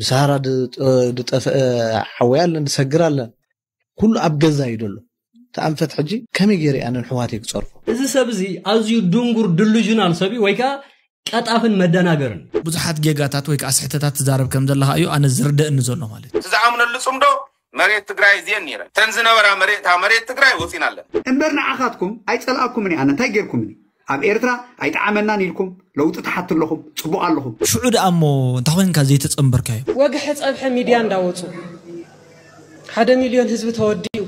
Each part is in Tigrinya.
ብሳህራ ዝጠፍአ ሓወይ ኣለን ዝሰግር ኣለን። ኩሉ ኣብ ገዛ እዩ ዘሎ። ተኣንፈት ሕጂ ከመይ ገይረ ኣነ ንሕዋተይ ክፀርፎ? እዚ ሰብ እዚ ኣዝዩ ድንጉር ድሉዥናል ሰብ እዩ፣ ወይ ከዓ ቀጣፍን መደናገርን። ብዙሓት ጌጋታት ወይ ከዓ ስሕተታት ትዛረብ ከም ዘለኻ እዩ ኣነ ዝርደእኒ ዘሎ ማለት እዩ። ዝኣምነሉ ፅምዶ መሬት ትግራይ እዚአን ነይረን። ተን ዝነበራ መሬት እታ መሬት ትግራይ ወፂና ኣለና። እምበር ንዓኻትኩም ኣይፀላእኩምን እየ። ኣነ እንታይ ጌርኩምኒ? ኣብ ኤርትራ ኣይጠዓመናን ኢልኩም ለውጢ ትሓቱ ኣለኹም። ፅቡቕ ኣለኹም። ሽዑ ደኣ እሞ እንታይ ኮይንካ ዘይተፀንበርካዮ? ወግሐ ፀብሐ ሚድያ እንዳወፁ ሓደ ሚልዮን ህዝቢ ተወዲኡ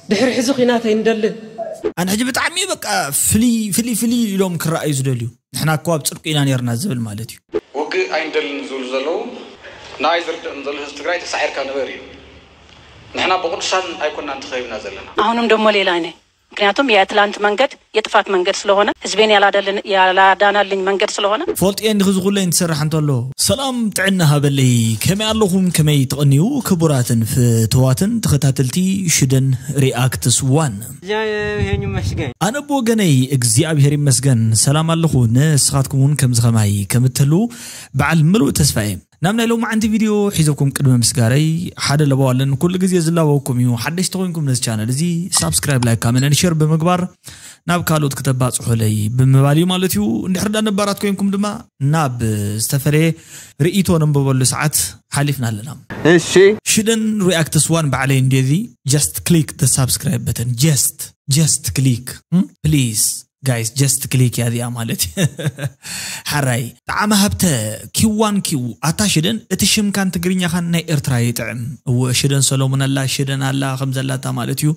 ድሕሪ ሕዚ ኲናት ኣይንደልን። ኣነ ሕጂ ብጣዕሚ በቃ ፍልይ ፍልይ ፍልይ ኢሎም ክረኣዩ ዝደልዩ። ንሕና እኮ ኣብ ፅድቁ ኢና ነርና ዝብል ማለት እዩ። ውግእ ኣይንደልን ዝብሉ ዘለዉ ንኣይ ዝርድእን ዘሎ ህዝቢ ትግራይ ተሳዒርካ ንበር እዩ። ንሕና ብቅዱሳን ኣይኮናን ተኸቢብና ዘለና። አሁንም ደግሞ ሌላ አይነት ምክንያቱም የትላንት መንገድ የጥፋት መንገድ ስለሆነ ህዝቤን ያላዳናልኝ መንገድ ስለሆነ። ፎልጥኤ እንዲህ ዝኹለኝ ትሰርሕ እንተሎ። ሰላም ጥዕና ሃበለይ ከመይ ኣለኹም ከመይ ትቐንዩ ክቡራትን ፍትዋትን ተኸታተልቲ ሽደን ሪኣክትስ ዋን። ይመስገን ኣነ ብወገነይ እግዚኣብሔር ይመስገን ሰላም ኣለኹ። ንስኻትኩም እውን ከምዚ ኸማይ ከምትህሉ በዓል ምሉእ ተስፋ እየ። ናብ ናይ ሎማዓንቲ ቪድዮ ሒዘኩም ቅድሚ ምስጋረይ ሓደ ለበዋ ኣለን ኩሉ ግዜ ዝላበወኩም እዩ። ሓደሽቲ ኮይንኩም ነዚ ቻነል እዚ ሳብስክራይብ ላይክ ካመንት ሸር ብምግባር ናብ ካልኦት ክተባፅሑለይ ብምባል እዩ ማለት እዩ። እንድሕር ዳ ነባራት ኮይንኩም ድማ ናብ ዝተፈለየ ርእይቶ ነንበበሉ ሰዓት ሓሊፍና ኣለና። እሺ ሽደን ሪኣክትስ ዋን ባዕለይ እንዴዚ just click the subscribe button just just click please guys just click እያ እዚኣ ማለት እዩ። ሓራይ ጣዕመ ሃብተ ኪዋን ኪው ኣታ ሽደን እቲ ሽምካን ትግርኛኻን ናይ ኤርትራ ይጥዕም። እወ ሽደን ሰሎሙን ኣላ ሽደን ኣላ ከም ዘላታ ማለት እዩ።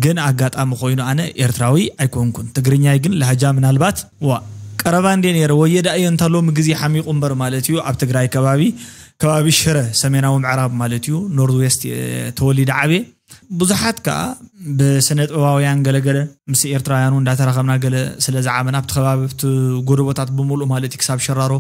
ግን ኣጋጣሚ ኮይኑ ኣነ ኤርትራዊ ኣይኮንኩን ትግርኛይ ግን ላህጃ ምናልባት ዋ ቀረባ እንዴ ነይረ ወየዳ እየ እንታ ሎሚ ግዜ ሓሚቑ እምበር ማለት እዩ። ኣብ ትግራይ ከባቢ ከባቢ ሽረ ሰሜናዊ ምዕራብ ማለት እዩ ኖርዝ ዌስት ተወሊደ ዓብየ። ብዙሓት ከዓ ብስነ ጥበባውያን ገለገለ ምስ ኤርትራውያኑ እንዳተራኸብና ገለ ስለ ዝዓበና ኣብቲ ከባቢ ኣብቲ ጎደቦታት ብምሉእ ማለት እዩ ክሳብ ሸራሮ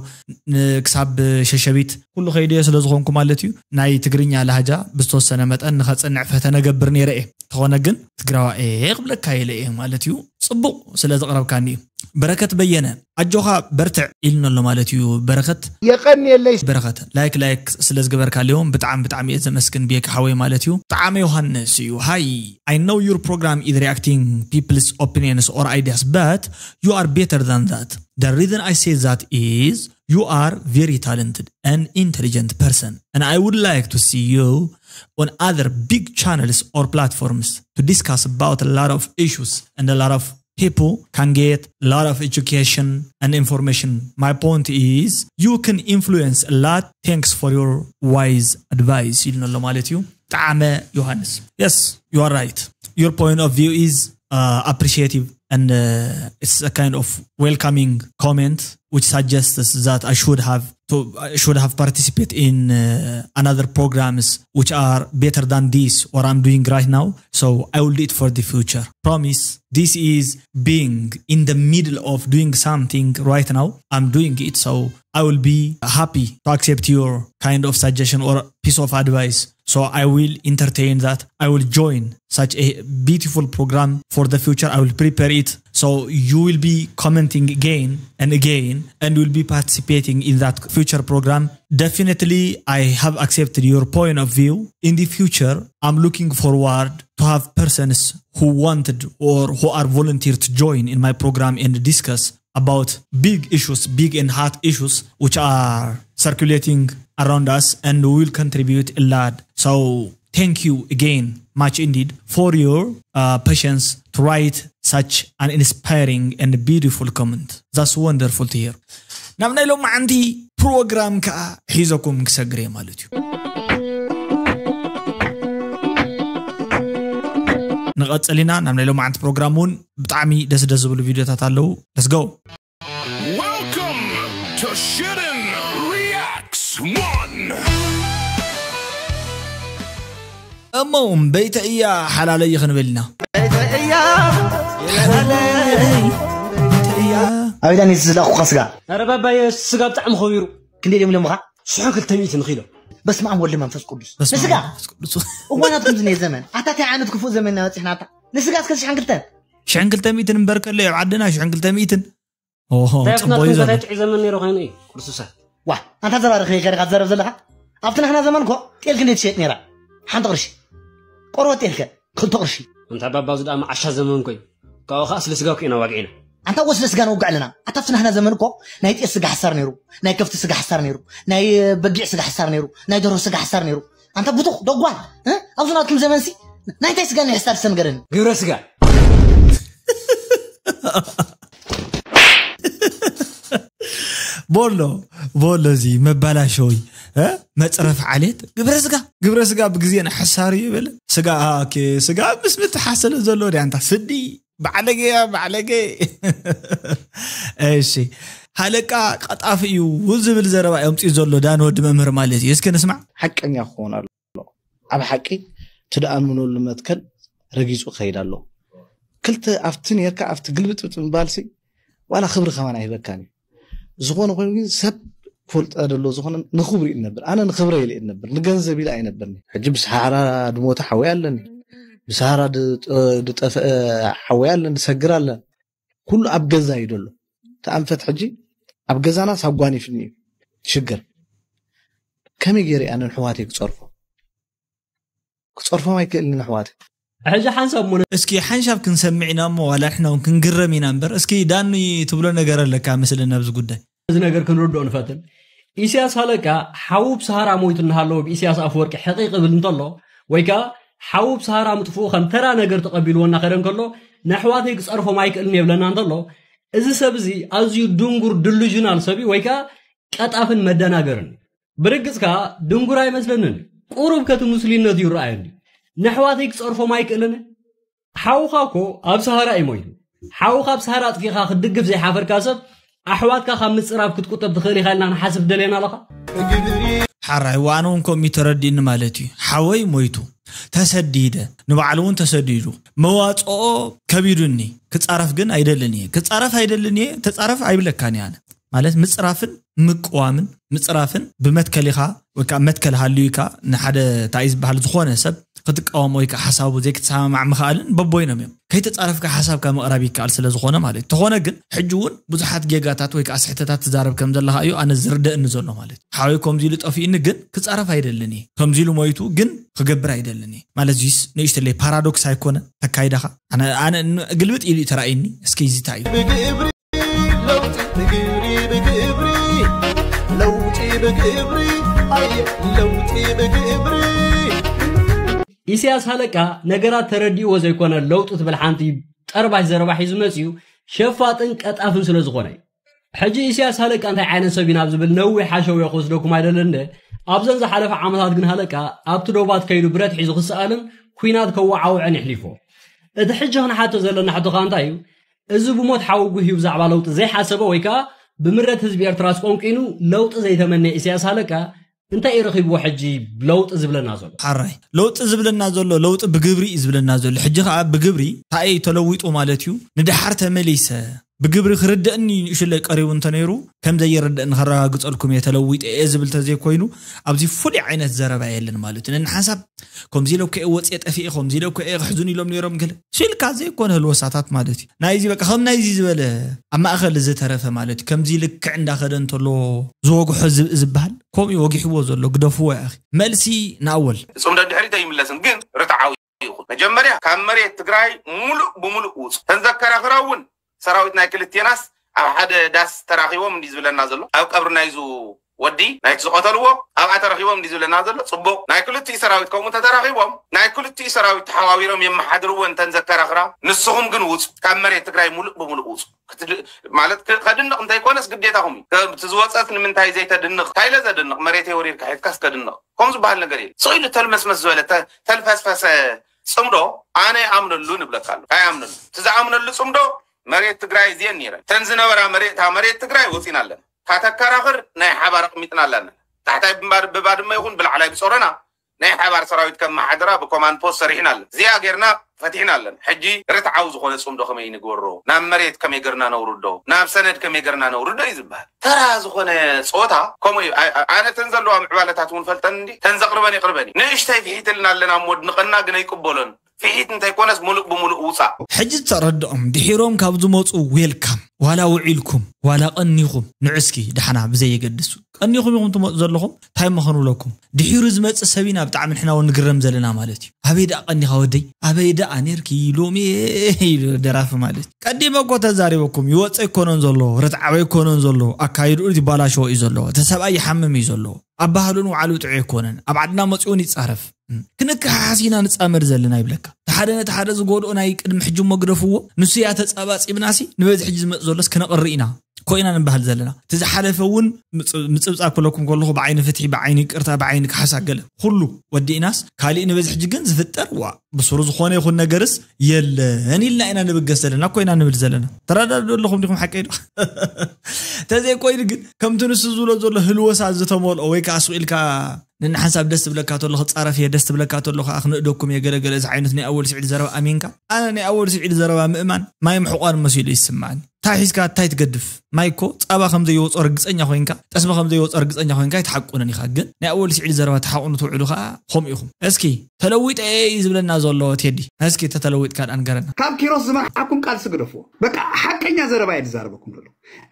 ክሳብ ሸሸቢት ኩሉ ከይደዮ ስለ ዝኾንኩ ማለት እዩ ናይ ትግርኛ ላህጃ ብዝተወሰነ መጠን ንኸፅንዕ ፈተነ ገብር ነይረ እየ። ተኾነ ግን ትግራዋ እየ ክብለካ የለ እየ ማለት እዩ። ፅቡቕ ስለ ዘቕረብካኒ እዩ። በረከት በየነ ኣጆኻ በርትዕ ኢልኒ ኣሎ ማለት እዩ። በረከት የቀንየለይ። በረከት ላይክ ላይክ ስለ ዝገበርካለዮም ብጣዕሚ ብጣዕሚ እየ ዘመስግን ቤኪ ሓወይ ማለት እዩ። ጣዕመ ዮሃንስ እዩ። Hi, I know your program is reacting people's opinions or ideas, but you are better than that. The reason I say that is you are very talented and intelligent person, and I would like to see you on other big channels or platforms to discuss about a lot of issues and a lot of people can get a lot of education and information. My point is you can influence a lot. Thanks for your wise advice. ይልነሎ ማለት እዩ። ጣዕመ ዮሃንስ። Yes, you are right. Your point of view is uh, appreciative and uh, it's a kind of welcoming comment which suggests that I should have to I should have participated in uh, another programs which are better than this or I'm doing right now. So I will do it for the future. Promise. This is being in the middle of doing something right now. I'm doing it, so I will be happy to accept your kind of suggestion or piece of advice. So I will entertain that. I will join such a beautiful program for the future. I will prepare it. So you will be commenting again and again and will be participating in that future program. Definitely, I have accepted your point of view. In the future, I'm looking forward to have persons who wanted or who are volunteer to join in my program and discuss about big issues, big and hot issues which are circulating around us, and we will contribute a lot. So thank you again much indeed for your uh, patience to write such an inspiring and beautiful comment. That's wonderful to hear. ናብ ናይ ሎማዓንቲ ፕሮግራም ከዓ ሒዘኩም ክሰግር እየ ማለት እዩ። ንቐፅል ኢና ናብ ናይ ሎማዓንቲ ፕሮግራም እውን ብጣዕሚ ደስ ደስ ዝብሉ ቪድዮታት ኣለዉ። Let's go. Welcome to Shitten Reacts One. እሞ በይተ እያ ሓላለይ ክንብል ኢና። ኣቤት ኣነ ዝለኣኹካ ስጋ። ኧረ ባባየ ስጋ ብጣዕሚ ኸቢሩ። ክንደይ ድዮም ኢሎምኻ? ሽሕን ክልተ ሚእትን ኺሎ። በስመ ኣብ ወልድ መንፈስ ቅዱስ። በስመ ኣብ ንስጋ? መንፈስ ቅዱስ። እዋናት ከምዚ ናይ ዘመን። ኣታ እንታይ ዓይነት ክፉእ ዘመን ኢና በፂሕና ኣታ? ንስጋ እስከ ሽሕን ክልተን። ሽሕን ክልተ ሚእትን እምበር ከሎ ኣብ ዓድና ሽሕን ክልተ ሚእትን። ኦሆ፣ እንታይ ጽቡቕ እዩ ኣፍናትኩም ዘሎ። በላይ ጥዑይ ዘመን ነይሩ ኮይኑ እዩ። ቅዱስ ሰብ። ዋ ኣንታ ዘራርኽ ከሪኻ ትዛረብ ዘለኻ ኣብቲ ናሕና ዘመን እኮ ጤል ክንደይ ትሸጥ ነይራ ሓንቲ ቅርሺ ቆርበት ጤልከ ክልተ ቅርሺ ኣንታ ባባ እዚ ደኣ መዓሻ ዘመን ኮይ ካብኡ ከዓ ስለ ስጋ እኮ ኢና ዋግዒና ኣንታ ወስደ ስጋ ነውግዕ ኣለና ኣታ ኣብቲ ናሕና ዘመን እኮ ናይ ጤል ስጋ ሓሳር ነይሩ ናይ ከፍቲ ስጋ ሓሳር ነይሩ ናይ በጊዕ ስጋ ሓሳር ነይሩ ናይ ደርሆ ስጋ ሓሳር ነይሩ ኣንታ ብቱኽ ደጓል ኣብዚ ናትኩም ዘመንሲ ናይ እንታይ ስጋ ናይ ሕሳር ሰንገረኒ ግብረ ስጋ ቦሎ ቦሎ እዚ መባላሸዊ መፅረፍ ዓሌት ግብረ ስጋ ግብረ ስጋ ብግዜና ሓሳር እዩ ይብል ስጋ ስጋ ምስ ምትሓሰለ ዘሎ ዲያ እንታ ስዲ ባዕለገ ባዕለገ እሺ ሃለቃ ቀጣፊ እዩ ዝብል ዘረባ የምፅኡ ዘሎ ዳን ወዲ መምህር ማለት እዩ እስኪ ንስማዕ ሓቀኛ ክኾን ኣሎ ኣብ ሓቂ እቲ ደኣምነሉ መትከል ረጊፁ ክኸይድ ኣለዎ ክልተ ኣብቲ ነርካ ኣብቲ ግልብጥብጥ ምባልሲ ዋላ ክብሪ ከማን ኣይህበካን እዩ ዝኾነ ኮይኑ ግን ሰብ ክፈልጦ ደሎ ዝኾነ ንክብሪ እዩ ነብር ኣነ ንክብረ ኢለ እነብር ንገንዘብ ኢለ ኣይነብርኒ ሕጂ ብሰሃራ ድሞተ ሓወይ ኣለኒ ብሰሃራ ድጠፍአ ሓወይ ኣለኒ ድሰግር ኣለን ኩሉ ኣብ ገዛ እዩ ደሎ ተኣንፈት ሕጂ ኣብ ገዛና ሳጓኒፍኒ እዩ ሽግር ከመይ ገይረ ኣነ ንሕዋተይ ክፀርፎ ክፀርፎም ኣይክእልን ኣሕዋት ሕጂ ሓንሳብ ሙነ እስኪ ሓንሻብ ክንሰምዕ ኢና እሞ ዋላ ንሕና እውን ክንግረም ኢና እምበር እስኪ ዳኒ ትብሎ ነገር ኣለካ መስለኒ ኣብዚ ጉዳይ እዚ ነገር ክንርድኦ ንፈትን ኢስያስ ሃለቃ ሓዉ ብሰሃራ ሞይቱ እናሃለወ ብኢስያስ ኣፍወርቂ ሕቒ ቅብል እንተሎ ወይ ከዓ ሓዉ ብሰሃራ ምጥፍኡ ከም ተራ ነገር ተቐቢልዎ እናኸደ እንከሎ ንኣሕዋተይ ክፀርፎም ኣይክእልን የብለና እንተሎ እዚ ሰብ እዚ ኣዝዩ ድንጉር ድሉዥናል ሰብ እዩ ወይ ከዓ ቀጣፍን መደናገርን እዩ ብርግጽ ከኣ ድንጉር ኣይመስለንን። ቁሩብ ከቲ ሙስሊነት እዩ ረኣየኒ። ነሕዋተይ ክጸርፎም ኣይክእልን። ሓውኻ እኮ ኣብ ሰሃራ እዩ ሞይቱ። ሓውኻ ኣብ ሰሃራ ኣጥፊእኻ ክትድግፍ ዘይሓፈርካ ሰብ ኣሕዋትካ ካብ ምጽራፍ ክትቁጠብ ትኽእል ኢኻ ኢልና ንሓስብ ደለና ኣለኻ። ሓራይ ዋኣነ እውን ከምኡ ተረዲእኒ ማለት እዩ። ሓወይ ሞይቱ ተሰዲደ ንባዕሉ እውን ተሰዲዱ መዋፅኦ ከቢዱኒ ክፃረፍ ግን ኣይደልን እየ ክፃረፍ ኣይደልን እየ ተፃረፍ ኣይብለካን እየ ኣነ ማለት ምፅራፍን ምቅዋምን ምፅራፍን ብመትከል ኢኻ ወይ ከዓ መትከል ሃልዩ ኢካ ንሓደ እንታይ ዝበሃል ዝኾነ ሰብ ክትቃወሞ ወይ ከዓ ሓሳቡ ዘይክትሰማማዕ ምኽኣልን በቦይኖም እዮም ከይተፃረፍካ ሓሳብካ ምቕራብ ይከኣል ስለ ዝኾነ ማለት እዩ ተኾነ ግን ሕጂ እውን ብዙሓት ጌጋታት ወይ ከዓ ስሕተታት ትዛረብ ከም ዘለኻ እዩ ኣነ ዝርደእኒ ዘሎ ማለት እዩ ሓወይ ከምዚ ኢሉ ጠፊእኒ ግን ክፃረፍ ኣይደልን እየ ከምዚ ኢሉ ሞይቱ ግን ክገብር ኣይደልን እየ ማለት ዚስ ንእሽተለይ ፓራዶክስ ኣይኮነ ተካይዳኻ ኣነ ግልብጥ ኢሉ እዩ ተራእይኒ እስኪ እዚ እንታይ እዩ ብግብሪ ለውጢ ብግብሪ ብግብሪ ለውጢ ብግብሪ ኣየ ለውጢ ብግብሪ ኢሳያስ ሃለቃ ነገራት ተረዲእዎ ዘይኮነ ለውጢ ትብል ሓንቲ ጠርባሽ ዘረባ ሒዙ መፅዩ ሸፋጥን ቀጣፍን ስለ ዝኾነ እዩ ሕጂ ኢሳያስ ሃለቃ እንታይ ዓይነት ሰብ እዩ ናብ ዝብል ነዊሕ ሓሸውዮ ክወስደኩም ኣይደልን እንደ ኣብዘን ዝሓለፈ ዓመታት ግን ሃለቃ ኣብቲ ዶባት ከይዱ ብረት ሒዙ ክሰኣልን ኲናት ከወዓውዕን ይሕሊፎ እቲ ሕጂ ክንሓቶ ዘለና ሕቶ ከዓ እንታይ እዩ እዚ ብሞት ሓዊ ጉህዩ ብዛዕባ ለውጢ ዘይሓሰበ ወይ ከዓ ብምረት ህዝቢ ኤርትራ ኣስቆንቂኑ ለውጢ ዘይተመነየ ኢሳያስ ሃለቃ እንታይ እዩ ረኺብዎ ሕጂ ለውጢ ዝብለና ዘሎ? ሓራይ ለውጢ ዝብለና ዘሎ ለውጢ ብግብሪ እዩ ዝብለና ዘሎ ሕጂ ከዓ ብግብሪ ታየ ተለዊጡ ማለት እዩ ንድሓር ተመሊሰ ብግብሪ ክርደእኒ ንእሽለይ ቀሪቡ እንተነይሩ ከም ዘይርደእኒ ከረጋግፀልኩም እየ ተለዊጠ እየ ዝብል ተዘይኮይኑ ኣብዚ ፍሉይ ዓይነት ዘረባ የለን ማለት እዩ ነንሓንሳብ ከምዚ ኢለ እኮ እየ ወፅየ ጠፊኤ ከምዚ ኢለ እኮ እየ ክሕዙን ኢሎም ነይሮም ገለ ሽልካ ዘይኮነ ህልወሳታት ማለት እዩ ናይዚ በቃ ከም ናይዚ ዝበለ ኣብ ማእኸል ዝተረፈ ማለት እዩ ከምዚ ልክዕ እንዳኸደ እንተሎ ዝወግሖ ዝብኢ ዝበሃል ከምኡ እዩ ወጊሕዎ ዘሎ ግደፍዎ ያኺ መልሲ ንኣወል እፅምዶ ድሕሪት ኣይምለስን ግን ርትዓዊ ይኹን መጀመርያ ካብ መሬት ትግራይ ሙሉእ ብሙሉእ ውፁ ተንዘከራኽራ እውን ሰራዊት ናይ ክልቴናስ ኣብ ሓደ ዳስ ተራኺቦም እንዲ ዝብለና ዘሎ ኣብ ቀብሪ ናይዙ ወዲ ናይቲ ዝቐተልዎ ኣብኣ ተረኺቦም እንዲ ዝብለና ዘሎ ፅቡቕ ናይ ክልቲኡ ሰራዊት ከምኡ እንተተራኺቦም ናይ ክልቲኡ ሰራዊት ተሓዋዊሮም የመሓድርዎ እንተን ዘከራኽራ ንስኹም ግን ውፁ ካብ መሬት ትግራይ ሙሉእ ብሙሉእ ውፁ ማለት ከድንቕ እንተይኮነስ ግዴታኹም እዩ እቲ ዝወፀት ንምንታይ ዘይተድንቕ ካይለ ዘድንቕ መሬተይ ወሪርካ ሒዝካስ ከድንቕ ከምኡ ዝበሃል ነገር የለ ስቕ ኢሉ ተልመስመስ ዝበለ ተልፈስፈሰ ፅምዶ ኣነ ይኣምነሉ ንብለካ ኣሎ ኣይኣምነሉ እቲ ዝኣምነሉ ፅምዶ መሬት ትግራይ እዚአን ነይረን ተን ዝነበራ መሬት እታ መሬት ትግራይ ወፂና ኣለና እታ ተከራኽር ናይ ሓባር ኣቕሚጥና ኣለና ታሕታይ ብባድመ ይኹን ብላዕላይ ብፆረና ናይ ሓባር ሰራዊት ከመሓድራ ብኮማንድ ፖስት ሰሪሕና ኣለና እዚኣ ጌርና ፈቲሕና ኣለና ሕጂ ርትዓዊ ዝኾነ ፅምዶ ከመይ ንግበሮ ናብ መሬት ከመይ ገርና ነውርዶ ናብ ሰነድ ከመይ ገርና ነውርዶ እዩ ዝበሃል ተራ ዝኾነ ፀወታ ከምኡ እዩ ኣነ ተን ዘለዋ ምዕባለታት እውን ፈልጠን እንዲ ተን ዘቕርበን ይቕርበን እዩ ንእሽተይ ፍሒትልና ኣለና እሞ ድንቐና ግን ኣይቅበሎን ፍሒት እንተይኮነስ ሙሉእ ብሙሉእ ውፃእ ሕጂ ተረድኦም ድሒሮም ካብ ዝመፁ ዌልካም ዋላ ውዒልኩም ዋላ ቀኒኹም ንዑ እስኪ ዳሕና ብዘየገድስ ቀኒኹም ኢኹም ትመፁ ዘለኹም። እንታይ እሞ ክንብለኩም? ድሒሩ ዝመፅእ ሰብ ኢና ብጣዕሚ ንሕና እውን ንግረም ዘለና ማለት እዩ። ኣበይ ደኣ ቀኒኻ ወደይ? ኣበይ ደኣ ኔርኪ ሎሚ? ኢሉ ደራፊ ማለት እዩ። ቀዲመ እኮ ተዛሪበኩም። ይወፀ ኣይኮነን ዘሎ፣ ርትዓዊ ኣይኮነን ዘሎ፣ ኣካይድኡ ይባላሸዎ እዩ ዘሎ። እቲ ሰብኣይ ይሓምም እዩ ዘሎ። ኣባህሉን ዋዕሉ ጥዑይ ኣይኮነን። ኣብ ዓድና መፂኡን ይፃረፍ። ክንከሓሓስ ኢና ንፃመድ ዘለና ይብለካ። እቲ ሓደ ነቲ ሓደ ዝጎድኦ ናይ ቅድሚ ሕጂ እሞ ግደፍዎ። ንሱ እያ ተፃባፂብናሲ ንበዚ ሕጂ ዝመፅ ዘሎስ ክነቕሪ ኢና እኮ ኢና ንበሃል ዘለና። እቲ ዝሓለፈ እውን ምፅ- ምፅብፃብ ክለኩም ከለኹ ብዓይኒ ፍትሒ፣ ብዓይኒ ይቅርታ፣ ብዓይኒ ካሕሳ ገለ ኩሉ ወዲእናስ ካሊእ ንበዚ ሕጂ ግን ዝፍጠር ዋ ብስሩ ዝኾነ ይኹን ነገርስ የለን ኢልና ኢና ንብገስ ዘለና እኮ ኢና ንብል ዘለና። ተረዳድኡ ኣለኹም ዲኹም ሓቀይ ዶ? ተዘይኮይኑ ግን ከምቲ ንሱ ዝብሎ ዘሎ ህልወሳ ዝተመልኦ ወይ ከዓ ስቕ ኢልካ ንንሓንሳብ ደስ ትብለካ ተሎ ክፃረፍ እየ፣ ደስ ትብለካ ተሎ ከዓ ክንእደኩም እየ፣ ገለገለ እዚ ዓይነት ናይ ኣወል ስዒድ ዘረባ ኣሚንካ ኣነ ናይ ኣወል ስዒድ ዘረባ ምእማን ማይ ምሕቋን መሲሉ ይስማዓኒ። እንታይ ሒዝካ እንታይ ትገድፍ? ማይ እኮ ፃባ ከም ዘይወፆ ርግፀኛ ኮይንካ፣ ጠስሚ ከም ዘይወፆ ርግፀኛ ኮይንካ ኣይትሓቁንን ኢኻ። ግን ናይ ኣወል ስዒድ ዘረባ ተሓቁኑ ትውዕሉ ከዓ ከምኡ ኢኹም። እስኪ ተለዊጠ እየ እዩ ዝብለና ዘሎ ቴዲ። እስኪ ተተለዊጥካ ደኣ ንገረና። ካብ ኪሮስ ዝመርሓኩም ቃልሲ ግደፍዎ። በቃ ሓቀኛ ዘረባ እየ ዝዛረበኩም ዘሎ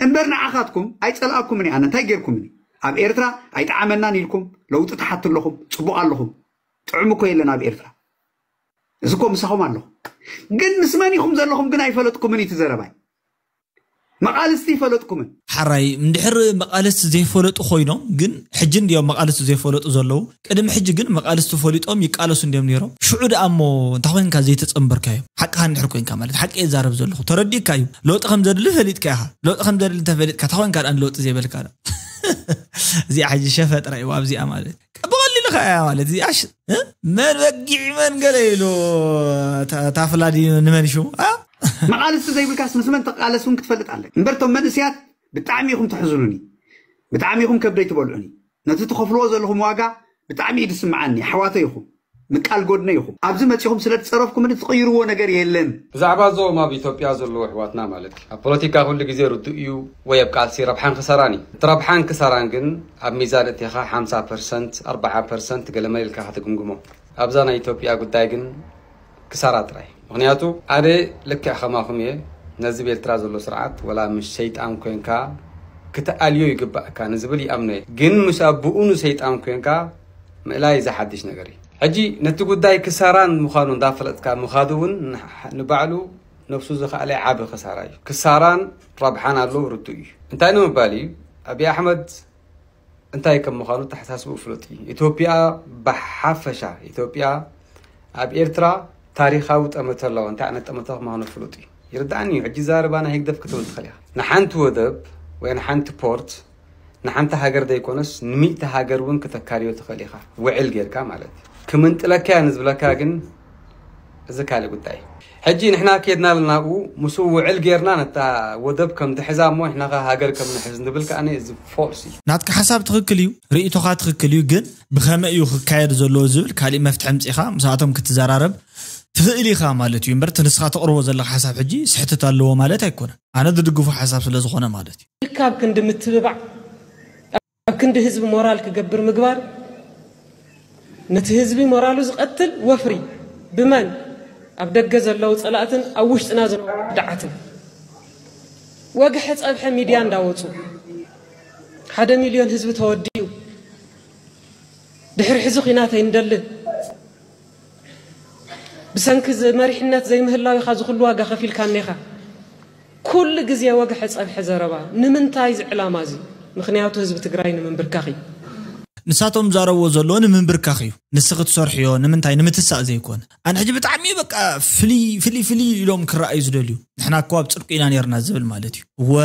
እምበር ንዓኻትኩም ኣይፀልኣኩምን እየ። ኣነ እንታይ ጌርኩምኒ? ኣብ ኤርትራ ኣይጠዓመናን ኢልኩም ለውጢ ትሓቱ ኣለኹም። ፅቡቕ ኣለኹም። ጥዑም እኮ የለን ኣብ ኤርትራ። እዚ እኮ ምሳኹም ኣለኹ። ግን ምስ መን ኢኹም ዘለኹም ግን ኣይፈለጥኩምን እዩ እቲ ዘረባይ። መቓልስቲ ይፈለጥኩምን። ሓራይ እንድሕር መቓልስቲ ዘይፈለጡ ኮይኖም ግን ሕጂ እንዲዮም መቓልስቲ ዘይፈለጡ ዘለዉ። ቅድሚ ሕጂ ግን መቓልስቲ ፈሊጦም ይቃለሱ እንዲዮም ነይሮም። ሽዑ ደኣ እሞ እንታይ ኮይንካ ዘይተጸንበርካዮም? ሓቅኻ እንድሕር ኮይንካ ማለት ሓቂ እየ ዝዛረብ ዘለኹ። ተረዲእካ እዩ። ለውጢ ከም ዘድሊ ፈሊጥካ ኢኻ። ለውጢ ከም ዘድሊ እንተፈሊጥካ እንታይ ኮይንካ ደኣ ለውጢ ዘይበልካ ደኣ? እዚኣ ሕጂ ሸፈጥራ እዩ ኣብዚኣ ማለት። ብቐሊሉ ኸኣ እያ ማለት እዚኣ ሽ- እ? መን በጊዕ መን ገለ ኢሉ ታ- ታፍላ ድዩ ንመን ሽሙ? ኣ? መቓልስቲ ዘይብልካስ ምስ መን ተቃለስ እውን ክትፈልጥ ኣለካ እምበር እቶም መንእስያት ብጣዕሚ ኢኹም ተሕዝኑኒ። ብጣዕሚ ኢኹም ከብደይ ትበልዑኒ። ነቲ ትኸፍልዎ ዘለኹም ዋጋ ብጣዕሚ እዩ ዝስምዓኒ። ኣሕዋተይ ኢኹም። ምቃል ጎድነ ኢኹም። ኣብዚ መጺኹም ስለ ዝጸረፍኩምኒ ትቕይርዎ ነገር የለን። ብዛዕባ እዞም ኣብ ኢትዮጵያ ዘለዉ ኣሕዋትና ማለት እዩ። ኣብ ፖለቲካ ኩሉ ግዜ ርዱእ እዩ ወይ ኣብ ቃልሲ ረብሓን ክሳራን እዩ። እቲ ረብሓን ክሳራን ግን ኣብ ሚዛን እቲኻ ሓምሳ ፐርሰንት ኣርብዓ ፐርሰንት ገለመለ ኢልካ ክትግምግሞ። ኣብዛ ናይ ኢትዮጵያ ጉዳይ ግን ክሳራ ጥራይ። ምኽንያቱ ኣነ ልክዕ ከማኹም እየ። ነዚ ቤልትራ ዘሎ ስርዓት ወላ ምስ ሰይጣን ኮንካ ክትኣልዮ ይግባእካ ንዝብል ይኣምኖ እየ። ግን ምስ ኣቦኡ ንሰይጣን ኮንካ ምእላይ እዚ ሓድሽ ነገር እዩ። ሕጂ ነቲ ጉዳይ ክሳራን ምዃኑ እንዳፈለጥካ ምኻዱ እውን ንሕ- ንባዕሉ ነብሱ ዝኸኣለ ዓቢ ክሳራ እዩ። ክሳራን ረብሓን ኣለዎ ርዱእ እዩ። እንታይ ንምባል እዩ? ኣብይ ኣሕመድ እንታይ ከም ምዃኑ ተሓሳስቡ ፍሉጥ እዩ። ኢትዮጵያ ብሓፈሻ ኢትዮጵያ ኣብ ኤርትራ ታሪኻዊ ጠመተ ኣለዋ። እንታይ ዓይነት ጠመተ ምዃኑ ፍሉጥ እዩ። ይርዳእኒ እዩ። ሕጂ ዛረባ ናይ ህግደፍ ክትብል ትኽእል ኢኻ። ንሓንቲ ወደብ ወይ ንሓንቲ ፖርት ንሓንቲ ሃገር ዘይኮነስ ንሚእቲ ሃገር እውን ክተካርዮ ትኽእል ኢኻ። ውዕል ጌርካ ማለት እዩ። ክምንጥለካ እያ ንዝብለካ ግን እዚ ካልእ ጉዳይ እዩ። ሕጂ ንሕና ከድና ኣለና ኣብኡ ምስኡ ውዕል ጌርና ነታ ወደብ ከም ትሕዛ እሞ ንሕና ከ ሃገር ከም ንሕዝ ንብል ከኣ እዚ ፎልስ እዩ። ናትካ ሓሳብ ትኽክል እዩ፣ ርእይቶኻ ትኽክል እዩ። ግን ብኸመይ እዩ ክካየድ ዘለዎ ዝብል ካሊእ መፍትሒ ኣምጺኻ ምስኣቶም ክትዘራረብ ትኽእል ኢኻ ማለት እዩ። እምበር እቲ ንስኻ ተቕርቦ ዘለኻ ሓሳብ ሕጂ ስሕተት ኣለዎ ማለት ኣይኮነን። ኣነ ዝድግፎ ሓሳብ ስለ ዝኾነ ማለት እዩ። ካብ ክንዲ ምትብባዕ ኣብ ክንዲ ህዝቢ ሞራል ክገብር ምግባር ነቲ ህዝቢ ሞራሉ ዝቐትል ወፍሪ ብመን ኣብ ደገ ዘለዉ ጸላእትን ኣብ ውሽጥና ዝነበሩ ከዳዓትን ወግሐ ጸብሐ ሚድያ እንዳወጹ ሓደ ሚልዮን ህዝቢ ተወዲኡ ድሕሪ ሕዚ ኲናት ኣይንደልን ብሰንኪ መሪሕነት ዘይምህላው ኢኻ ዝኹሉ ዋጋ ከፊልካኒ ኢኻ ኩሉ ግዜ ወግሐ ጸብሐ ዘረባ ንምንታይ እዚ ዕላማ እዚ ምኽንያቱ ህዝቢ ትግራይ ንምንብርካኽ እዩ። ንሳቶም ዛረብዎ ዘለዎ ንምንብርካኽ እዩ። ንስኺ ትሰርሕዮ ንምንታይ ንምትሳእ ዘይኮነ። ኣነ ሕጂ ብጣዕሚ በቃ ፍልይ ፍልይ ፍልይ ኢሎም ክረኣዩ ዝደልዩ ንሕና እኮ ኣብ ፅድቁ ኢና ነርና ዝብል ማለት እዩ። እወ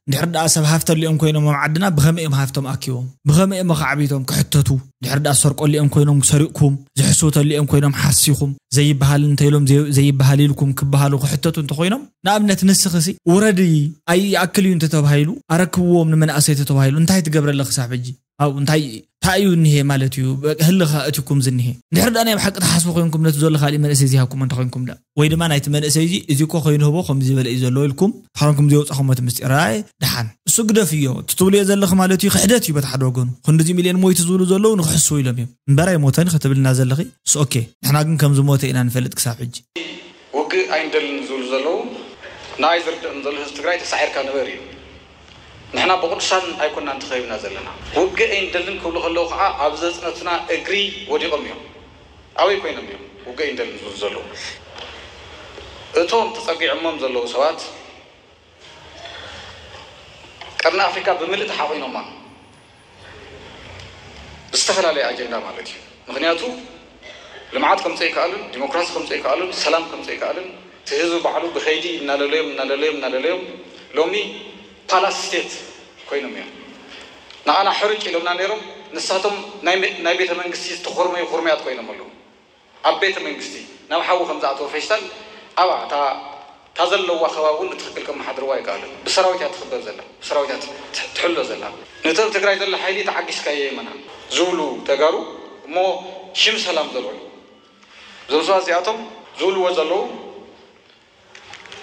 እንድሕር ደኣ ሰብ ሃፍቲ ኣሊኦም ኮይኖም ኣብ ዓድና ብኸመይ እዮም ሃፍቶም ኣኪቦም ብኸመይ እዮም ከዓቢቶም ክሕተቱ ድሕር ደኣ ዝሰርቆ ኣሊኦም ኮይኖም ሰሪቕኩም ዝሕስው ተሊኦም ኮይኖም ሓሲኹም ዘይበሃል እንተኢሎም ዘይበሃል ኢልኩም ክበሃሉ ክሕተቱ እንተኮይኖም ንኣብነት ንስኽሲ ውረዲ ኣይኣክል እዩ እንተተባሂሉ ኣረክብዎም ንመናእሰይ ተተባሂሉ እንታይ ትገብረለ ክሳብ ሕጂ ኣብኡ እንታይ እንታይ እዩ እኒሄ ማለት እዩ ህልኻ እትኩም ዝኒሄ እንድሕር ደኣ ናይ ብሓቂ ተሓስቡ ኮይንኩም ነቲ ዘሎ ካሊእ መንእሰይ ዝሃብኩም እንተኮይንኩም ደኣ ወይ ድማ ናይቲ መንእሰይ እዚ እዚ እኮ ከይንህቦ ከምዚ ዝበለ እዩ ዘለዎ ኢልኩም ተኸረንኩም ዘውፃኹም እቲ ምስጢር ኣይ ደሓን እሱ ግደፍ እዮ እቲ ትብልዮ ዘለኺ ማለት እዩ ክሕደት እዩ በቲ ሓደ ወገኑ ክንድዚ ሚልዮን ሞይቱ ዝብሉ ዘለዉ ንክሕስቡ ኢሎም እዮም እምበር ኣይሞተን ክትብልና ዘለኺ እሱ ኦኬ ንሕና ግን ከም ዝሞተ ኢና ንፈልጥ ክሳብ ሕጂ ውግእ ኣይንደልን ዝብሉ ዘለዉ ንኣይ ዝርድእን ዘሎ ህዝቢ ትግራይ ተሳዒርካ ንበር እዩ። ንሕና ብቅዱሳን ኣይኮናን ተኸቢብና ዘለና። ውግእ ኣይንደልን ክብሉ ከለዉ ከዓ ኣብ ዘፅነቱና እግሪ ወዲቖም እዮም። ኣበይ ኮይኖም እዮም ውግእ ኣይንደልን ዝብሉ ዘለዉ? እቶም ተፀጊዖሞም ዘለዉ ሰባት ቀርኒ ኣፍሪካ ብምልእ ተሓቒኖማ ብዝተፈላለየ ኣጀንዳ ማለት እዩ። ምክንያቱ ልምዓት ከምፀ ይከኣልን፣ ዲሞክራሲ ከምፀ ይከኣልን፣ ሰላም ከምፀ ይከኣልን፣ እቲ ህዝቢ ባዕሉ ብኸይዲ እናለለዮም እናለለዮም እናለለዮም ሎሚ ፓላስ ስቴት ኮይኖም እዮም። ንኣና ሕርጭ ኢሎምና ነይሮም። ንሳቶም ናይ መ- ናይ ቤተ መንግስቲ ዝተኾርመዩ ኩርምያት ኮይኖም ኣለዉ። ኣብ ቤተ መንግስቲ ናብ ሓዊ ከም ዝኣተወ ፌስታል ኣብኣ እታ እታ ዘለዋ ከባቢ እውን ብትኽክል ከመሓድርዋ ኣይከኣልን። ብሰራዊት እያ ትኽበር ዘላ፣ ብሰራዊት እያ ትሕ- ትሕሎ ዘላ። ነቲ ኣብ ትግራይ ዘሎ ሓይሊ ተዓጊስካዮ የመና ዝብሉ ተጋሩ እሞ ሽም ሰላም ዘልዕሉ እዞም ሰባት እዚኣቶም ዝብልዎ ዘለዉ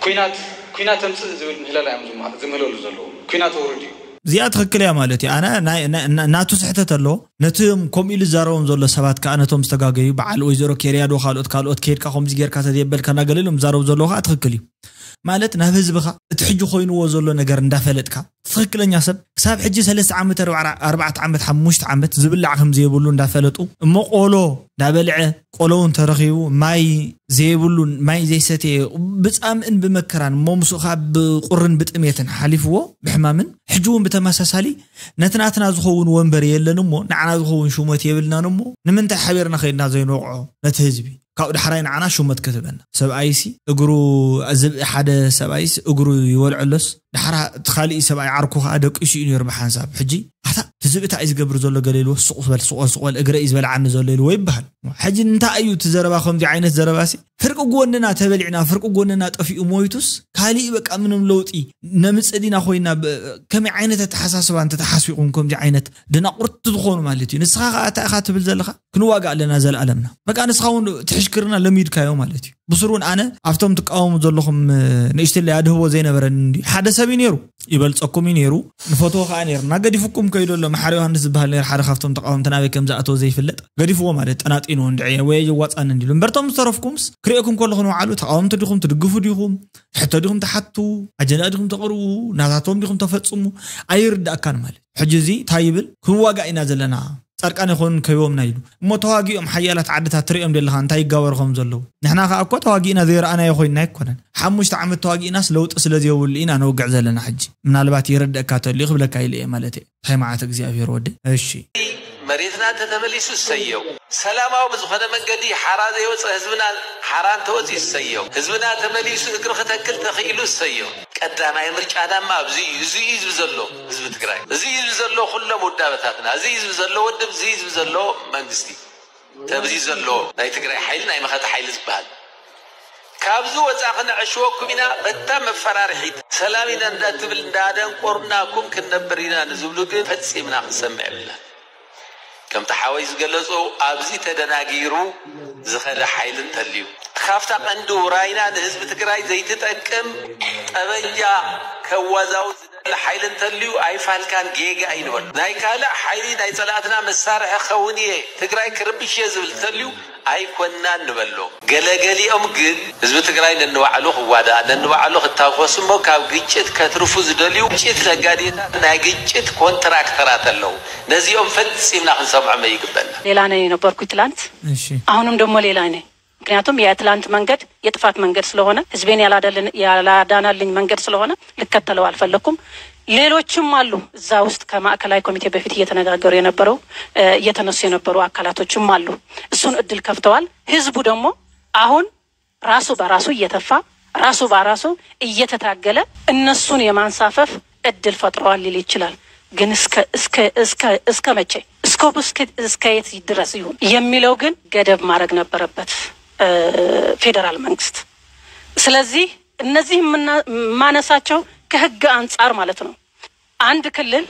ኩናት ኩናት ተምፅእ ዝብል ምህለላ እዮም ዝማ- ዝምህለሉ ዘለዉ። ኩናት ውርድ እዩ። እዚኣ ትኽክል እያ ማለት እዩ። ኣነ ናይ- ናይ- ና- ናቱ ስሕተት ኣሎ። ነቶም ከምኡ ኢሉ ዝዛረቦም ዘሎ ሰባት ከዓ ነቶም ዝተጋገዩ በዓል ወይዘሮ ኬርያ ዶ ካልኦት ካልኦት ከይድካ ከምዚ ጌርካ ተዘየበልካና ገለ ኢሎም ዝዛረቡ ዘለዉ ከዓ ትኽክል እዩ። ማለት ናብ ህዝብኻ እቲ ሕጂ ኮይንዎ ዘሎ ነገር እንዳፈለጥካ ትኽክለኛ ሰብ ክሳብ ሕጂ ሰለስተ ዓመት ኣርባዕተ ዓመት ሓሙሽተ ዓመት ዝብላዕ ከም ዘይብሉ እንዳፈለጡ እሞ ቆሎ እንዳበልዐ ቆሎ እውን ተረኺቡ ማይ ዘይብሉን ማይ ዘይሰተየ ብፃምእን ብመከራን እሞ ምስኡ ከዓ ብቁርን ብጥሜትን ሓሊፍዎ ብሕማምን ሕጂ እውን ብተመሳሳሊ ነቲ ናትና ዝኸውን ወንበር የለን እሞ ንዓና ዝኸውን ሹመት የብልናን እሞ ንምንታይ ሓቢርና ከይድና ዘይንወቕዖ ነቲ ህዝቢ ካብኡ ዳሕራይ ንዓና ሹመት ክትበና ሰብኣይሲ እግሩ ዝብኢ ሓደ ሰብኣይስ እግሩ ይወልዐሎስ ዳሕራ እቲ ካሊእ ሰብኣይ ዓርኩ ከዓ ደቂሱ እዩ ነይሩ ብሓንሳብ ሕጂ ኣታ እቲ ዝብኢ እንታይ እዩ ዝገብር ዘሎ ገለ ኢልዎ ስቕ በል ስቕ በል ስቕ በል እግረ እዩ ዝበልዓኒ ዘሎ ኢልዎ ይበሃል ሕጂ እንታይ እዩ እቲ ዘረባ ከምዚ ዓይነት ዘረባሲ ፍርቂ ጎንና ተበሊዕና ፍርቂ ጎንና ጠፊኡ ሞይቱስ ካሊእ በቃ ምንም ለውጢ ነምፅእ ዲና ኮይና ብ- ከመይ ዓይነት ኣተሓሳስባ እንተተሓስቢኹም ከምዚ ዓይነት ደናቁርቲ ዝኾኑ ማለት እዩ ንስኻ ከዓ እንታይ ኢኻ ትብል ዘለኻ ክንዋጋ ኣለና ዘለኣለምና በቃ ንስኻ እውን ትሕሽክርና ለሚድካዮ ማለት እዩ ብስሩ እውን ኣነ ኣብቶም ትቃወሙ ዘለኹም ንእሽትለይ ኣድህቦ ዘይነበረኒ እንዲ ሓደ ሰብ እዩ ነይሩ ይበልፀኩም እዩ ነይሩ ንፈትዎ ከዓ ነይርና ገዲፉኩም ከይዶ ኣሎ መሓሪ ዮሃንስ ዝበሃል ነይሩ ሓደ ካብቶም ተቃወምቲ ናበይ ከም ዝኣተወ ዘይፍለጥ ገዲፍዎ ማለት ጠናጢኑ እንድዐ ወይ የዋፃኒ እንዲሉ እምበርቶም ዝተረፍኩምስ ክሪኦኩም ከለኹ ንባዕሉ ተቃወምቲ ዲኹም ትድግፉ ዲኹም ሕቶ ዲኹም ትሓቱ ኣጀንዳ ዲኹም ተቕርቡ ናታቶም ዲኹም ተፈፅሙ ኣይርዳእካን ማለት ሕጂ እዚ እንታይ ይብል ክንዋጋእ ኢና ዘለና ፃድቃን ይኾኑን ከይቦምና ኢሉ እሞ ተዋጊኦም ሓያላት ዓድታት ትሪኦም ደለኻ እንታይ ይጋበሩ ከም ዘለዉ ንሕና ከዓ እኮ ተዋጊእና ዘይረኣናዮ ኮይንና ኣይኮነን ሓሙሽተ ዓመት ተዋጊእናስ ለውጢ ስለ ዘየብሉ ኢና ነውግዕ ዘለና ሕጂ ምናልባት ይረደእካ ተልዩ ክብለካ ኢለ እየ ማለት እየ እንታይ መዓት እግዚኣብሔር ወደ እሺ መሬትና እንተተመሊሱ እሰየው። ሰላማዊ ብዝኾነ መንገዲ ሓራ ዘይወፀ ህዝብና ሓራ እንተወፂኡ እሰየው። ህዝብና ተመሊሱ እግሪ ክተክል ተኽኢሉ እሰየው። ቀዳማይ ምርጫና ድማ ኣብዚ እዩ። እዚ እዩ ህዝቢ ዘሎ ህዝቢ ትግራይ። እዚ እዩ ህዝቢ ዘሎ ኩሎም ውዳበታትና። እዚ እዩ ህዝቢ ዘሎ ውድብ፣ እዚ እዩ ህዝቢ ዘሎ መንግስቲ። ተብዚ ዘሎ ናይ ትግራይ ሓይሊ ናይ መኸተ ሓይሊ ዝበሃል ካብዚ ወፃ ክነዕሽወኩም ኢና በታ መፈራርሒት ሰላም ኢና እንዳትብል እንዳደንቆርናኩም ክንነብር ኢና ንዝብሉ ግን ፈፂምና ክንሰምዕ የብልና ከምቲ ሓወይ ዝገለፆ ኣብዚ ተደናጊሩ ዝኸደ ሓይሊ እንተልዩ ካብታ ቀንዲ ውራይና ንህዝቢ ትግራይ ዘይትጠቅም ጠበንጃ ከዋዛው ዝደሊ ሓይሊ እንተልዩ ኣይፋልካን ጌጋ እዩ ንበሎ ናይ ካልእ ሓይሊ ናይ ፀላእትና መሳርሒ ክኸውን እየ ትግራይ ክርብሽ እየ ዝብል እንተልዩ ኣይኮናን ንበሎ ገለገሊኦም ግን ህዝቢ ትግራይ ነንባዕሉ ክዋዳእ ነንባዕሉ ክታኮስ እሞ ካብ ግጭት ከትርፉ ዝደልዩ ግጭት ነጋዴታት ናይ ግጭት ኮንትራክተራት ኣለዉ ነዚኦም ፈፂምና ክንሰምዖም ኣይግበና ሌላ ነኝ የነበርኩ ትላንት እሺ አሁንም ደግሞ ሌላ ነኝ ምክንያቱም የትላንት መንገድ የጥፋት መንገድ ስለሆነ ህዝቤን ያላደልን- ያላዳናልኝ መንገድ ስለሆነ ልከተለው አልፈለኩም ሌሎችም አሉ እዛ ውስጥ ከማዕከላዊ ኮሚቴ በፊት እየተነጋገሩ የነበረው እየተነሱ የነበሩ አካላቶችም አሉ እሱን እድል ከፍተዋል ህዝቡ ደግሞ አሁን ራሱ በራሱ እየተፋ ራሱ በራሱ እየተታገለ እነሱን የማንሳፈፍ እድል ፈጥረዋል ሊል ይችላል ግን እስከ መቼ scope እስከ የት ድረስ ይሁን የሚለው ግን ገደብ ማድረግ ነበረበት ፌዴራል መንግስት ስለዚህ እነዚህ የማነሳቸው ከህግ አንፃር ማለት ነው አንድ ክልል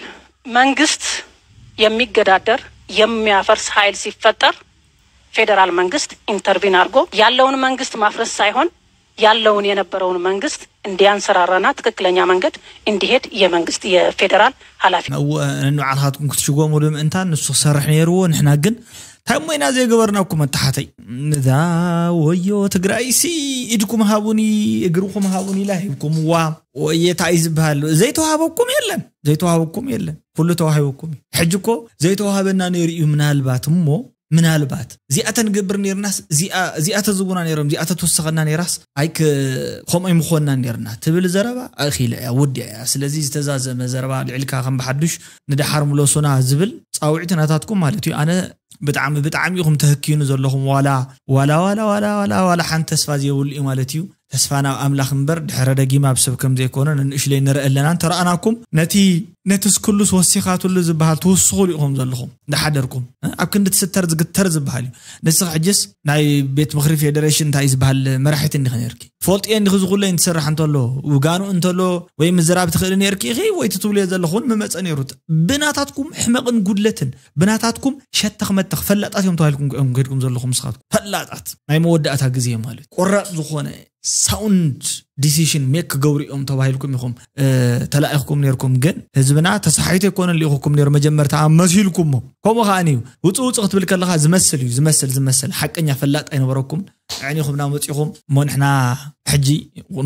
መንግስት የሚገዳደር የሚያፈርስ ሀይል ሲፈጠር ፌዴራል መንግስት intervene አድርጎ ያለውን መንግስት ማፍረስ ሳይሆን ያለውን የነበረውን መንግስት እንዲያንሰራራና ትክክለኛ መንገድ እንዲሄድ የመንግስት የፌዴራል ሀላፊ እወ ንባዕልኻትኩም ክትሽጎምሉ ምእንታን ንሱ ክሰርሕ ነይርዎ ንሕና ግን እንታይ እሞ ኢና ዘይገበርናኩም ኣተሓተይ? እዛ ወዮ ትግራይሲ ኢድኩም ሃቡኒ እግርኩም ሃቡኒ ኢላ ሂብኩምዋ። ወየ እንታይ እዩ ዝበሃል? ዘይተዋሃበኩም የለን፣ ዘይተዋሃበኩም የለን፣ ኩሉ ተዋሂበኩም እዩ። ሕጂ እኮ ዘይተዋሃበና ነይሩ እዩ። ምናልባት እሞ ምናልባት እዚኣ ተንገብር ነርናስ እዚኣ እዚኣ ተዝቡና ነይሮም እዚኣ ተትወሰኸና ነይራስ ኣይክ ከምኡ ኣይምኾንና ነርና ትብል ዘረባ ኣእኺለ እያ፣ ውድ እያ። ስለዚ ዝተዛዘመ ዘረባ ልዕልካ ከም ብሓዱሽ ንደሓር ምለሱና ዝብል ፃውዒት ናታትኩም ማለት እዩ። ኣነ ብጣዕሚ ብጣዕሚ ኢኹም ተህኪኑ ዘለኹም። ዋላ ዋላ ዋላ ዋላ ዋላ ዋላ ሓንቲ ተስፋ ዘይብሉ እዩ ማለት እዩ። ተስፋ ናብ ኣምላኽ እምበር ድሕረ ደጊም ኣብ ሰብ ከም ዘይኮነ ንንእሽለይ ንርኢ ኣለና። እንተረኣናኩም ነቲ ነቲ ስክሉስ ወሲኻትሉ ዝበሃል ትውስኹሉ ኢኹም ዘለኹም እንዳሓደርኩም፣ እ? ኣብ ክንዲ ትስተር ዝግተር ዝበሃል እዩ። ንስኺ ሕጅስ ናይ ቤት ምኽሪ ፌደሬሽን እንታይ ዝበሃል መራሒት እንዲኸ ነርኪ? ፈልጥዮ እንዲኺ ዝኹለይ እንትሰርሕ እንተሎ፣ ውጋኑ እንተሎ ወይ ምዝራብ ትኽእሊ ነርኪ ኢኺ ወይ ትትብልዮ ዘለኹን ምመፀ ነይሩ። ብናታትኩም ሕመቕን ጉድለትን ብናታትኩም ሸተኽ መተኽ ፈላጣት እዮም ተባሂልኩም እዮም ከድኩም ዘለኹም ንስኻትኩም ፈላጣት ናይ መወዳእታ ግዜ ማለት እዩ። ቆራፅ ዝኾነ ሳውንድ ዲሲሽን ሜክ ክገብሩ እዮም ተባሂልኩም ኢኹም፣ እ፣ ተላኢኽኩም ነርኩም። ግን ህዝብና ተሳሒቱ ኣይኮነን ልኢኹኩም ነይሩ መጀመርታ መሲልኩሞ። ከምኡ ከኣ እዩ ውፅእ ውፅእ ክትብል ከለኻ ዝመስል እዩ ዝመስል ዝመስል ሓቀኛ ፈላጥ ኣይነበረኩም። ኣዕኒኹምና መፂኹም እሞ ንሕና ሕጂ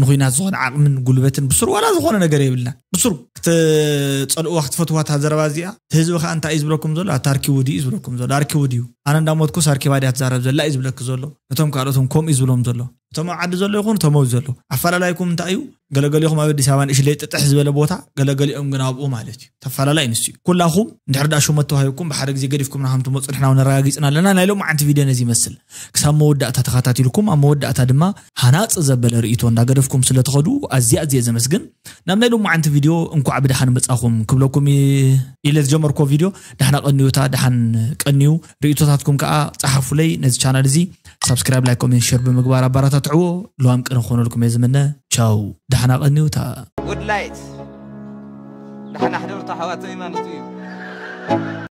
ንኹናት ዝኾነ ዓቕምን ጉልበትን ብስሩ ዋላ ዝኾነ ነገር የብልና። ብስሩ ክትፀልእዋ ክትፈትዋ እታ ዘረባ እዚኣ እቲ ህዝቢ ከዓ እንታይ እዩ ዝብለኩም ዘሎ? ኣታ ኣርኪቡ ድዩ እዩ ዝብለኩም ዘሎ? ኣርኪቡ ድዩ? ኣነ እንዳሞትኩስ ኣርኪባ ድያ ትዛረብ ዘላ እዩ ዝብለኪ ዘሎ። እቶም ካልኦቶም ከምኡ እዩ ዝብሎም ዘሎ። እቶም ኣብ ዓዲ ዘሎ ይኹን እቶም ኣብዚ ዘለዉ ኣፈላላይኩም እንታይ እዩ? ገለገሊኹም ኣብ ኣዲስ ኣበባ ንእሽለይ ጥጥሕ ዝበለ ቦታ፣ ገለገሊኦም ግን ኣብኡ ማለት እዩ። ተፈላለይ ንሱ እዩ። ኩላኹም እንድሕር ደኣ ሹመት ተዋሂብኩም ብሓደ ግዜ ገዲፍኩምና ከም ትመፁ ንሕና እውን ኣረጋጊፅና ኣለና። ናይ ሎማዓንቲ ቪድዮ ነዚ ይመስል። ክሳብ መወዳእታ ተኸታቲልኩም ኣብ መወዳእታ ድማ ሃናፂ ዘበለ ርእይቶ እንዳገደፍኩም ስለ ትኸዱ ኣዝየ ኣዝየ ዘመስግን። ናብ ናይ ሎማዓንቲ ቪድዮ እንኳዕ ብደሓን መፃኹም ክብለኩም ይ- ኢለ ዝጀመርኮ ቪድዮ ዳሕና ቀንዩታ ዳሓን ቀንዩ ርእይቶታትኩም ከዓ ፀሓፉለይ። ነዚ ቻናል እዚ ሳብስክራይብ፣ ላይክ፣ ኮሜንት፣ ሸር ብምግባር ኣባራታትዕዎ። ልዋም ቅነ ክኾነልኩም እየ ዝምነ። ቻው፣ ዳሕና ቀንዩታ። ጉድ ላይት ዳሕና ሕደሩ ተሓዋተይ ማለት እዩ።